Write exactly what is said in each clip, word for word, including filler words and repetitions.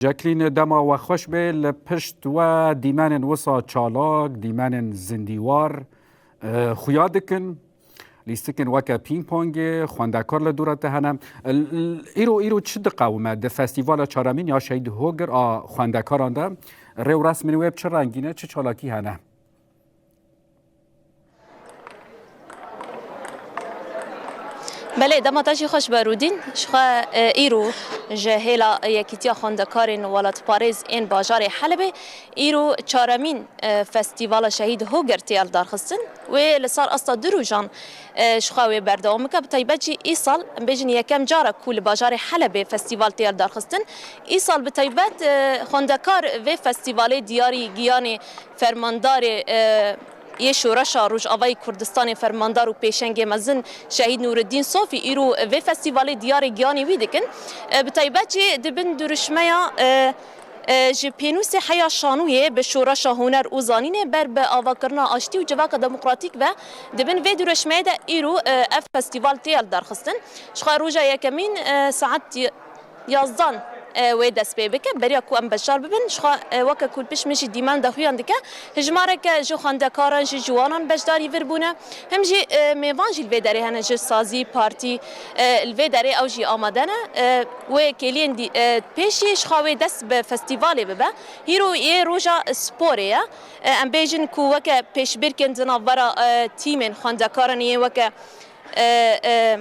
Jacqueline, dema we xweş be. Li pişt we dîmenên wisa çalak, dîmenên zindîwar, e, xuya dikin. Lîstikên weke pîngpongê, xwendekar li dûra te hene. L-, l-, îro, îro çi diqewime di festîvala çaremîn ya Şehîd Hogir a xwendekaran de? Rê û resmên wê bi çi rengî ne, çi çalakî hene? Belê, dema te jî xweş be Rûdîn. Ji xwe, e, îro ji hêla Yekîtiya Xwendekarên Welatparêz ên bajarê Helebê îro çaremîn, e, Festîvala Şehîd Hogir tê lidarxistin. Wê li ser asta du rojan, e, ji xwe wê berdewam bike. Bi taybet jî îsal, em bêjin yekem cara ku li bajarê Helebê festîval tê lidarxistin. Îsal bi taybet, e, xwendekar vê festîvalê diyarî giyanê fermandarê, e, yê Şoreşa Rojavayê Kurdistanê, fermandar û pêşengê mezin Şehîd Nûreddîn Sofî îro vê festîvalê diyarê giyanê wî dikin. E, bi taybet jî di bin duruşmeya, e, e, ji pênûsê heya şanûyê bi Şoreşa Huner û Zanînê ber bi avakirina aştî û civaka demokratîk ve di bin vê duruşmeyê de îro, e, ev festîval tê lidarxistin. Ji xwe roja yekemîn, e, saet yazdan, e, wê dest pê bike. Beriya ku em beşdar bibin, ji xwe, e, weke ku li pişt min jî dîmen daxuyan dike, hijmareke ji xwendekaran, ji ciwanan beşdarî vir bûne. Him jî, e, mêvan jî li vê derê hene, ji sazî, partî, e, li vê derê ew jî amade ne. E, wê kêliyên dî-, e, pêş jî ji xwe wê dest bi festîvalê bibe. Hîro yê roja sporê ye. E, em bêjin ku weke pêşbirkên di navbera, e, tîmên xwendekaran yên weke e, e,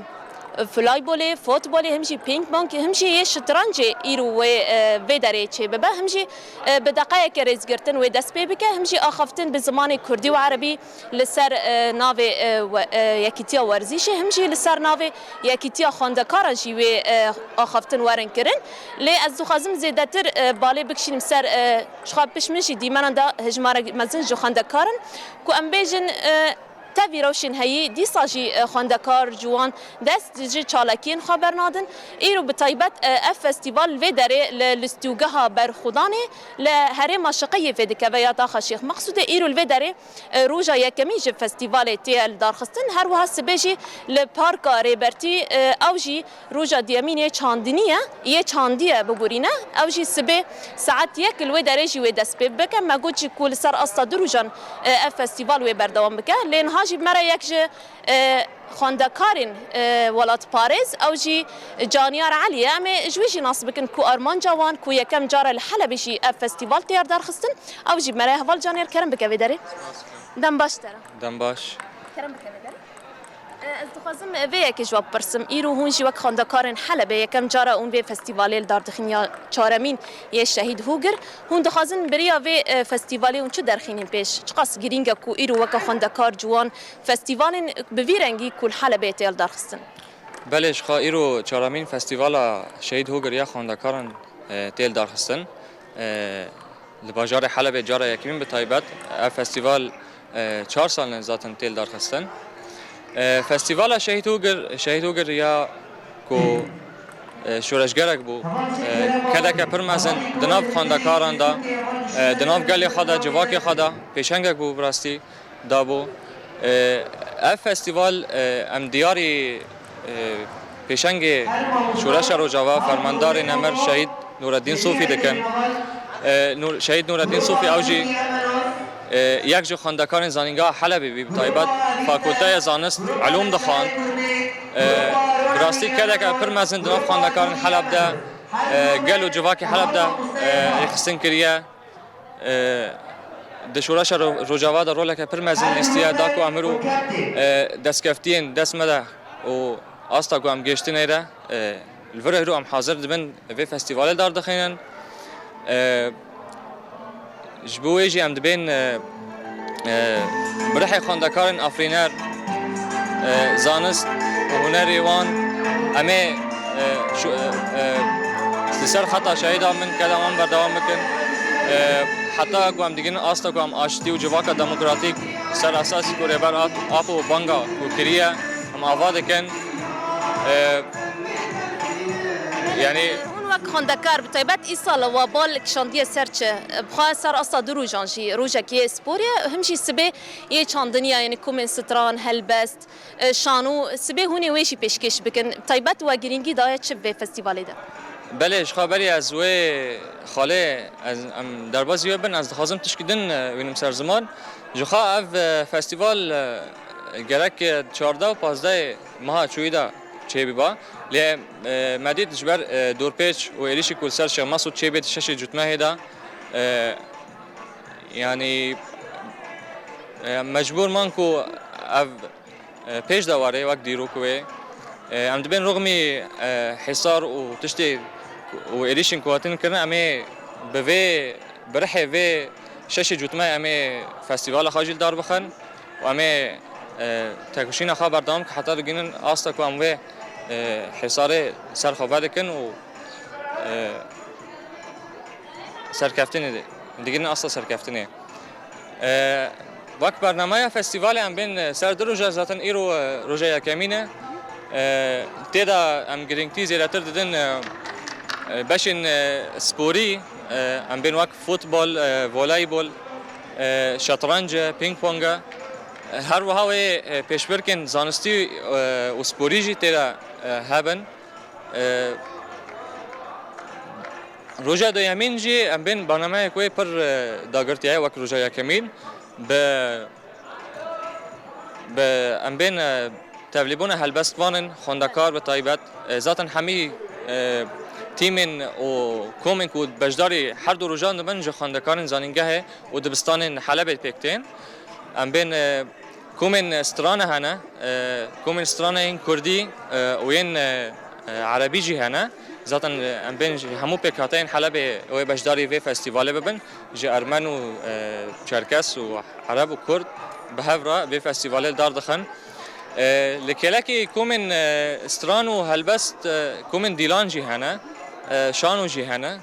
voleybolê, futbolê, him jî ping-pong, him jî yê şitrancê îro wê, e, vê derê çêbibe, him jî, e, bi deqeyeke rêzgirtin wê dest pê bike, him jî axaftin bi zimanê kurdî û erebî li ser, e, navê, e, we-, e, yekîtiya werzîşê, him jî li ser navê yekîtiya xwendekaran jî wê, e, axaftin werin kirin. Lê ez dixwazim zêdetir, e, balê bikişînim ser, e, ji xwe pişt min jî dîmenan da hejmarek mezin ji xwendekarin ku em bêjin, e, Tevî rewşên heyî, dîsa jî, e, xwendekar, ciwan dest ji çalakiyên xwe bernadin. Îro bi taybet, e, ev festîval li vê derê li listûgeha Berxwedanê li herêma Şiqiyê vê dikeve ya taxa Şêx Meqsûdê. Îro li vê derê, e, roja yekemîn ji festîvalê tê lidarxistin. Her wiha sibê jî li Parka Rêbertî, e, ew jî roja duyemîn yê çandinî ye, yê çandî ye bibûrîne. Ew jî sibê saet yek li wê derê jî wê dest pê bike. Me got jî ku li ser asta du rojan, e, ev festîval wê berdewam bike. Lê niha jî me re yek ji, e, xwendekarên, e, welatparêz, ew jî Caniyar Elî ye. Em ê ji wî jî nas bikin ku armanca wan ku yekem cara li Helebê jî ev festîval tê lidarxistin. Ew jî me re heval Caniyar, kerem bike vê derê. Dem baş te re. Dem baş. Kerem bike vê derê. E, ez dixwazim, e, vê yekê ji we bipirsim. Îro hûn jî wek xwendekarên Helebê yekem cara hûn vê festîvalê li dar dixin ya çaremîn yê Şehîd Hûgir. Hûn dixwazin bi riya vê, e, festîvalê hûn çi derxînin pêş? Çiqas girîng e ku îro weke xwendekar, ciwan, festîvalên bi vî rengî ku li Helebê tê lidarxistin? Belê, ji xwe îro çaremîn festîvala Şehîd Hûgir ya xwendekaran, e, tê lidarxistin. E, li bajarê Helebê cara yekemîn bi taybet ev festîval, e, çar sal ne zaten tê lidarxistin. E, festîvala Şehîd Hûgir, Şehîd Hûgir ya ku, e, şoreşgerek bû, e, kedeke pir mezin di nav xwendekaran de, e, di nav gelê xwe de, civakê xwe de pêşengek bû bi rastî. Dabû. E, ev festîval, e, em diyarî, e, pêşengê Şoreşa Rojava, Fermandarê Nemir Şehîd Nûreddîn Sofî dikin. E, Nûr-, Şehîd Nûreddîn Sofî ew jî, e, yek ji xwendekarên Zanîngeha Helebê bî, bi taybet Fakulteya Zanist Elûm dixwand. E, bi rastî kedeke pir mezin di nav xwendekarên Heleb de, e, gel û civakê Heleb de, e, rêxistin kiriye. E, di şoreşa Ro-, Rojava de roleke pir mezin lîstiye, da ku em îro, e, destkeftiyên dest me de û asta ku em gêştinê re, e, li vir îro em hazir dibin vê festîvalê dar dixînin. E, ji bo wê jî em dibên, e, e, bi rihê xwendekarên afirîner, e, zanist û hunerê wan, em ê, e, şu, e, e, li ser xeta şehîda min keda wan berdewam bikin. E, heta ku em digihînin asta ku em aştî û civaka demokratîk ser esasî ku Rêber Ap-, Apo banga ku kiriye, em ava dikin. E, yanî Hûn wek xwendekar, bi taybet îsal we bal kişandiye ser çi? Bi xwe ser asta du rojan jî, rojekî yê sporê, him jî sibê yê çandiniya, yanî komên stran, helbest, e, şano, sibê hûn ê wê jî pêşkêş bikin. Taybet we girîngî daye çi vê festîvalê de? Belê, ji xwe berî ez wê xalê, ez, em derbazî wê bin, ez dixwazim tişkî din, e, wînim ser ziman. Ji xwe ev, e, festîval, e, gerek, e, çardeh û pazdehê meha çûyî de çêbîba. Lê, e, me dît ji ber, e, dorpêç û êrîşî ku li ser Şêx Mesûd çêbê di şeşê cotmehê de, e, yanî, e, mecbûr man ku ev, e, pêş de were wek dîrok wê. E, em dibên rûxmî, e, hêsar û tiştê û êrîşên ku hatin kirin, em ê bi vê, bi rihê vê şeşê cotmehê em ê festîvala xwe jî li dar bixin û em ê, e, tekoşîna xwe berdewam bikin heta digihînin asta ku em vê, e, hêsarê ser xwe vedikin û, e, serkeftinê digihînin asta serkeftinê. E, wek bernameya festîvalê em bên, e, ser du roja, zaten îro, e, roja yekemîn e. E, tê de em girîngtî zêdetir didin, e, e, beşên, e, sporî, e, em bên wek futbol, e, voleybol, e, şetrenc e, ping pong e. E, her wiha wê, e, pêşbirkên zanistî, e, û sporî jî tê de, e, hebin. E, roja duyemîn jî em bên bernameyek wê pir, e, dagirtiye wek roja yekemîn. Bi, bi em bên, e, tevlîbûna helbestvanin, xwendekar bi taybet. E, zaten hemî, e, tîmên û komên ku beşdarî her du rojan dibin ji xwendekarên zanîngehê û dibistanên Helebê pêk tên. Em bên, e, Komên strana hene, e, komên strana yên kurdî, e, û yên, e, e, erebî jî hene. Zaten, e, em bên ji hemû pêkhateyên Helebê wê beşdarî vê festîvalê bibin. Ji ermen û, e, çerkes û ereb û kurd bi hev re vê festîvalê li dar dixin. E, li kêlekê komên, e, stran û helbest, e, komên dîlan jî hene, e, şano jî hene.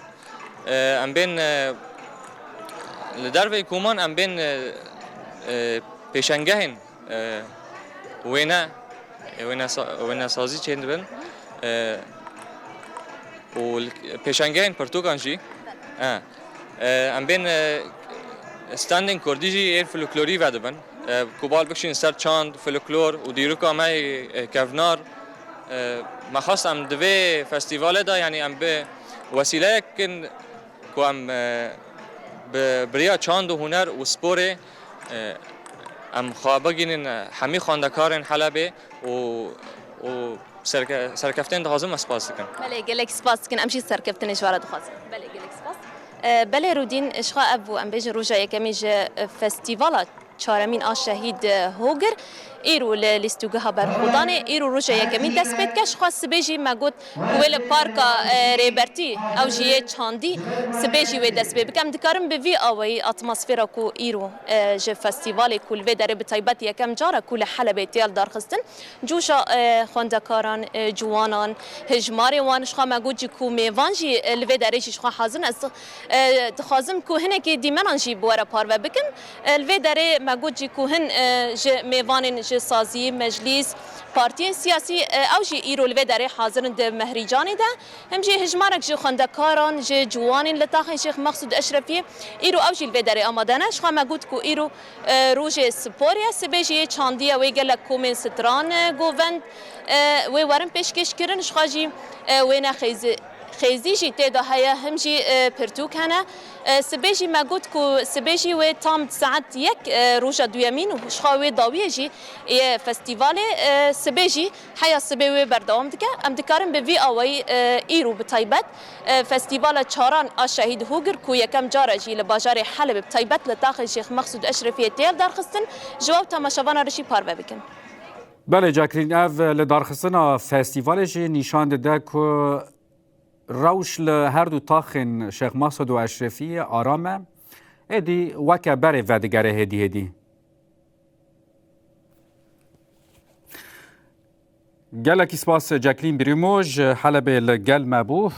E, em bên, e, li derveyî koman em bên, e, e, pêşengehên, e, wêne, e, wênesa-, wênesazî çêdibin, e, û li, pêşengehên pirtûkan jî, e, e, em bên, e, standên kurdî jî ên folklorî vedibin, e, ku bal bikişîn ser çand, folklor û dîroka me yê, e, kevnar. E, me xwest em di vê festîvalê de, yanî em bi wesîleyek kin ku em, e, bi, bi riya çand û huner û sporê, e, em xwe bigihînin, e, hemî xwendekarên Helebê û, û serke-, serkeftên dixwazim me spas dikim. Belê, gelek spas dikin. Em jî serkeftinê ji we re dixwazin. Belê, gelek spas. E, belê Rûdîn, ji xwe ev bû, em bêjin roja yekemîn ji, e, festîvala çaremîn a Şehîd, e, Hogir. Îro li lîstûgeha berxwedanê, îro roja yekemîn dest pê dike. Ji xwe sibê jî me got ku wê li parka, e, Rêbertî, ew jî yê çandî, sibê jî wê dest pê bike. Em dikarin bi vî awayî atmosfera ku îro, e, ji festîvalê ku li vê derê bi taybet yekem car e ku li Helebê tê lidarxistin, coşa, e, xwendekaran, e, ciwanan, hejmarê wan, ji xwe me got jî ku mêvan jî, e, li vê derê jî ji xwe hazir in. Ez, e, dixwazim ku hinekî dîmenan jî bi we re parve bikim. E, li vê derê me got jî ku hin, e, ji mêvanên ji sazî, meclîs, partiyên siyasî, e, ew jî îro li vê derê hazir in di mehrîcanê de. Him jî hejmarek ji xwendekaran, ji ciwanên li taxên Şêx Mexsûd Eşrefiyê îro ew jî li vê derê amade ne. Ji xwe me got ku îro, e, rojê sporê ye, sibê jî yê çandî ye, wê gelek komên stran, e, govend, e, wê werin pêşkêş kirin. Ji xwe jî, e, wêne xêzi-, xêzî jî tê de heye, him jî, e, pirtûk hene. E, sibê jî me got ku sibê jî wê tam saet yek, e, roja duyemîn û ji xwe wê dawiyê jî yê festîvalê, e, sibê jî heya sibê wê berdewam dike. Em dikarin bi vî awayî, e, îro bi taybet, e, festîvala çaran a Şehîd Hogir ku yekem car e jî li bajarê Helebê bi taybet li taxê Şêx Mexsûd Eşrefiyê tê lidarxistin, ji we û temaşevana re jî parve bikin. Belê Ceklîn, ev lidarxistina festîvalê jî nîşan dide ku rewş li her du taxên Şêx Mexsûd û Eşrefiyê aram e. Êdî weke berê vedigere hêdî hêdî. Gelekî spas Ceklîn Birîmo ji Helebê li gel me bû.